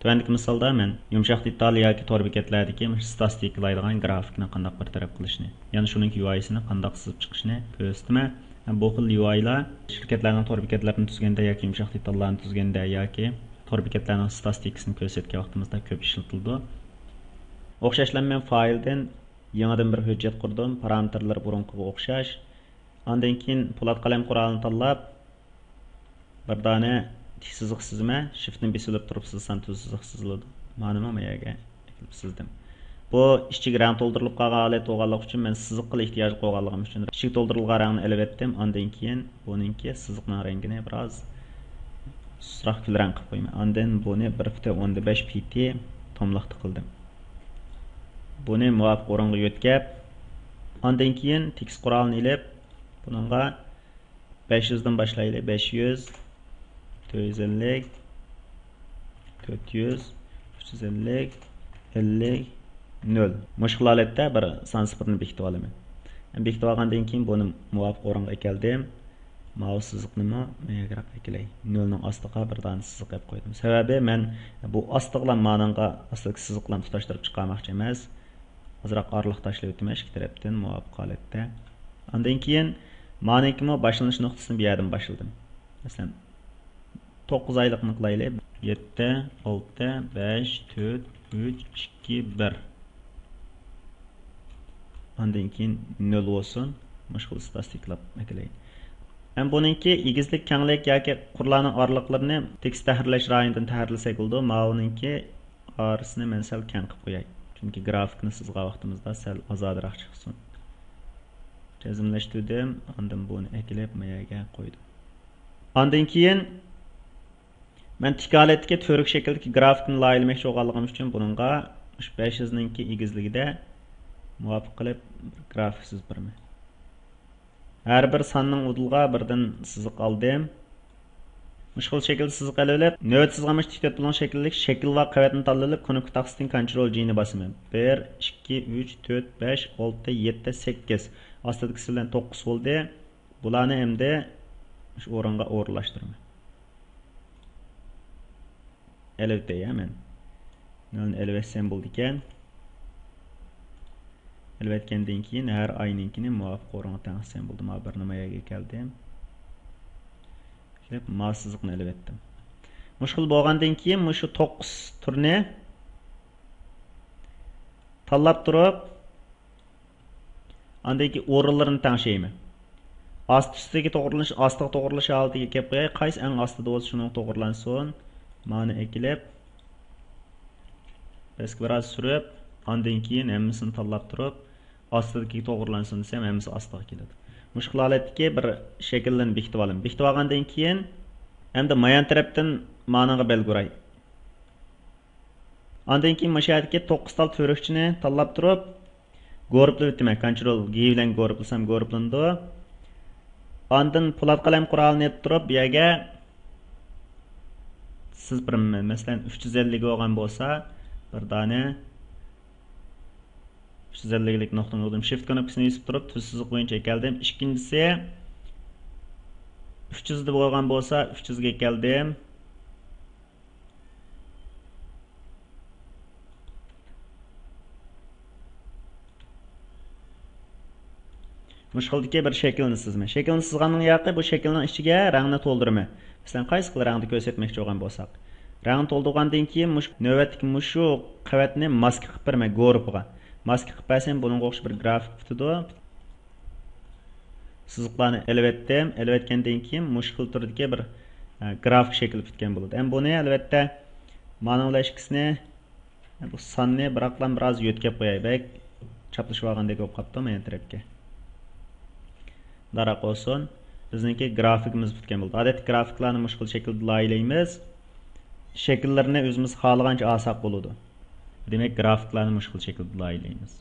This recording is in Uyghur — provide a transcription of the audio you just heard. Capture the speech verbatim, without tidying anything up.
تۆۋەندىكى مىسالدا مەن يۇمشاق دېتال ياكى تور بېكەتلەردىكى مۇشۇ ستاتىستىكىلايدىغان گرافىكنى قانداق بىر تەرەپ قىلىشنى، يەنى شۇنىڭ يۇ ئايسىنى قانداق سىزىپ چىقىشنى كۆرسىتىمەن. بۇ خىل يۇ ئايلار شىركەتلەرنىڭ تور بېكەتلىرىنى تۈزگەندە ياكى يۇمشاق دېتاللارنى تۈزگەندە ياكى تور بېكەتلەرنىڭ ستاتىستىكىسىنى كۆرسەتكەن ۋاقتىمىزدا كۆپ ئىشلىتىلىدۇ. ئوخشاشلا مەن فايلدىن يېڭىدىن بىر ھۆججەت قۇردۇم. پارامېتىرلىرى بۇرۇنقىغا ئوخشاش. ئاندىن كېيىن پولات قەلەم قورالىنى تاللاپ، بىر دانە تىك سىزىق سىزىمەن. شىفتنى بېسىۋېلىپ تۇرۇپ سىزسام تۈز سىزىق سىزىلىدۇ. مانىمۇ ما يەرگە ئەكېلىپ سىزدىم. بۇ ئىچىگە رەڭ تولدۇرۇلۇپ قالغان ھالەت بولغانلىقى ئۈچۈن مەن سىزىققىلا ئېھتىياج قويغانلىقىم ئۈچۈن ئىچىگە تولدۇرۇلغان رەڭنى ئېلىۋەتتىم. ئاندىن كېيىن بۇنىڭكى سىزىقنىڭ رەڭگىنى بىراز سۇسراق كۈل رەڭ قىلىپ قويىمەن. ئاندىن بۇنى بىر پۈتۈن ئوندىن بەش پىتى توملۇقتا قىلدىم. بۇنى مۇۋاپىق ئورۇنغا يۆتكەپ، ئاندىن كېيىن تېكىست قورالىنى ئېلىپ، بۇنىڭغا بەش يۈزدىن باشلايلى. بەش يۈز، تۆت يۈز ئەللىك، تۆت يۈز، ئۈچ يۈز ئەللىك، ئەللىك، نۆل. مۇشۇ خىل ھالەتتە بىر سان سىفىرنى بېكىتىپ ئالىمەن. بېكىتىپ ئالغاندىن كېيىن بۇنى مۇۋاپىق ئورۇنغا ئەكەلدىم. ماۋۇ سىزىقنىمۇ ياقىراق ئەكېلەي. نۆلنىڭ ئاستىغا بىر دانە سىزىق ئېلىپ قويدۇم. سەۋەبى مەن بۇ ئاستىغا مانىڭغا ئاستىدىكى سىزىق بىلەن تۇتاشتۇرۇپ چىقارماقچى ئەمەس. ئازراق ئارىلىق تاشلىۋېتىمەن ئىككى تەرەپتىن مۇۋاپىق ھالەتتە. ئاندىن كېيىن مانىڭكىمۇ باشلىنىش نۇقتىسىنى بۇ يەردىن باشلىدىم. مەسىلەن، توققۇز ئايلىقنى قىلايلى. يەتتە، ئالتە، بەش، تۆت، ئۈچ، ئىككى، بىر. ئاندىن كېيىن نۆل بولسۇن. مۇشۇ خىل ستاتىستىكىلاپ ئەكېلەي. ھەم بۇنىڭكى ئېگىزلىك، كەڭلىك ياكى قۇرلارنىڭ ئارىلىقلىرىنى تېكىست تەھرىرلەش رايونىدىن تەھرىرلىسەك بولىدۇ. ماۋۇنىڭكى ئارىسىنى مەن سەل كەڭ قىلىپ قوياي. چۈنكى گرافىكنى سىزغان ۋاقتىمىزدا سەل ئازادىراق چىقسۇن. جەزملەشتۈردۈم. ئاندىن بۇنى ئەكېلىپ ما يەرگە قويدۇم. ئاندىن كېيىن مەن تىك ھالەتتىكى تۈۋرۈك شەكىلدىكى گرافىكنى لايىھەلىمەكچى بولغانلىقىم ئۈچۈن بۇنىڭغا مۇشۇ بەش يۈزنىڭكى ئېگىزلىكىدە مۇۋاپىق قىلىپ بىر گرافىك سىزىپ بېرىمەن. ھەر بىر ساننىڭ ئۇدۇلىغا بىردىن سىزىق ئالدىم. مۇشۇ خىل شەكىلدە سىزىق ئېلىۋېلىپ، نۆۋەت سىزغان مۇشۇ تىك تۆت بۇلۇڭ شەكلىدىكى شەكىل ۋە قەۋەتنى تاللىۋېلىپ، كۇنۇپكا تاختىسىدىن كونترول جى نى باسىمەن. بىر، ئىككى، ئۈچ، تۆت، بەش، ئالتە، يەتتە، سەككىز. ئاستىدىكىسى بىلەن توققۇز بولدى. بۇلارنى ئەمدى مۇشۇ ئورۇنغا ئورۇنلاشتۇرىمەن. ئېلىۋېتەي، ھە، مەن. نۆلنى ئېلىۋەتسەم بولىدىكەن. ئېلىۋەتكەندىن كېيىن ھەر ئاينىڭكىنى مۇۋاپىق ئورۇنغا تەڭشىسەم بولىدۇ. مانا بىر نېمە يەرگە كەلدىم. كېلىپ، ماۋۇ سىزىقنى ئېلىۋەتتىم. مۇشۇ خىل بولغاندىن كېيىن مۇشۇ توققۇز تۈرنى تاللاپ تۇرۇپ، ئاندىن كېيىن ئورۇنلىرىنى تەڭشەيمەن. ئاستى ئۈستىگە توغرىلىنىش، ئاستىغا توغرىلىش ھالىتىگە كەپ قوياي. قايسى ئەڭ ئاستىدا بولسا، شۇنىڭغا توغرىلانسۇن. مانا ئەكېلىپ، پەسكە بىراز سۈرۈپ، ئاندىن كېيىن ھەممىسىنى تاللاپ تۇرۇپ، ئاستىدىكىگە توغرىلانسۇن دېسەم، ھەممىسى ئاستىغا كېلىدۇ. مۇشۇ خىل ھالەتتىكى بىر شەكىللەرنى بېكىتىپ ئالىمەن. بېكىتىپ ئالغاندىن كېيىن، ئەمدى مايان تەرەپتىن مانىڭغا بەلگە ئۇراي. ئاندىن كېيىن مۇشۇ يەردىكى توققۇز تال تۈۋرۈكچىنى تاللاپ تۇرۇپ، گۇرۇپپىلاپ ئۆتىمەن. كونترول گى بىلەن گۇرۇپپىلىسام گۇرۇپپىلىنىدۇ. ئاندىن پولات قەلەم قورالىنى ئېلىپ تۇرۇپ، بۇ يەرگە سىزىپ بېرىمەن. مەسىلەن، ئۈچ يۈز ئەللىك بولغان بولسا، بىر دانە ئۈچ يۈز ئەللىكلىك نۇقتىنى ئۇردۇم. شىفت كۇنۇپكىسىنى بېسىپ تۇرۇپ، تۈز سىزىق بويىچە ئەكەلدىم. ئىككىنچىسى، ئۈچ يۈزدە بولغان بولسا، ئۈچ يۈزگە ئەكەلدىم. مۇشۇ خىلدىكى بىر شەكىلنى سىزىمەن. شەكىلنى سىزغاننىڭ ياقى بۇ شەكىلنىڭ ئىچىگە رەڭنى تولدۇرىمەن. مەسىلەن، قايسى خىل رەڭدە كۆرسەتمەكچى بولغان بولساق. رەڭنى تولدۇرغاندىن كېيىن مۇشۇ نۆۋەتتىكى مۇشۇ قەۋەتنى ماسكا قىلىپ بېرىمەن گۇرۇپپىغا. ماسكا قىلىپ بەرسەم بۇنىڭغا ئوخشاش بىر گرافىك پۈتىدۇ. سىزىقلارنى ئېلىۋەتتىم. ئېلىۋەتكەندىن كېيىن مۇشۇ خىل تۈردىكى بىر، ئە، گرافىك شەكىل پۈتكەن بولىدۇ. ئەمما بۇنى، ئەلۋەتتە، مانىڭ بىلەن ئىككىسىنى، بۇ ساننى بىراقلا بىراز يۆتكەپ قوياي. بەك چاپلىشىپ ئالغاندەك بولۇپ قاپتۇ مايان تەرەپكە. داراق بولسۇن. بىزنىڭكى گرافىكىمىز پۈتكەن بولدى. ئادەتتە گرافىكلارنى مۇشۇ خىل شەكىلدە لايىھەلەيمىز. شەكىللىرىنى ئۆزىمىز خالىغانچە ئالساق بولىدۇ. دېمەك، گرافىكلارنى مۇشۇ خىل شەكىلدە لايىھەلەيمىز.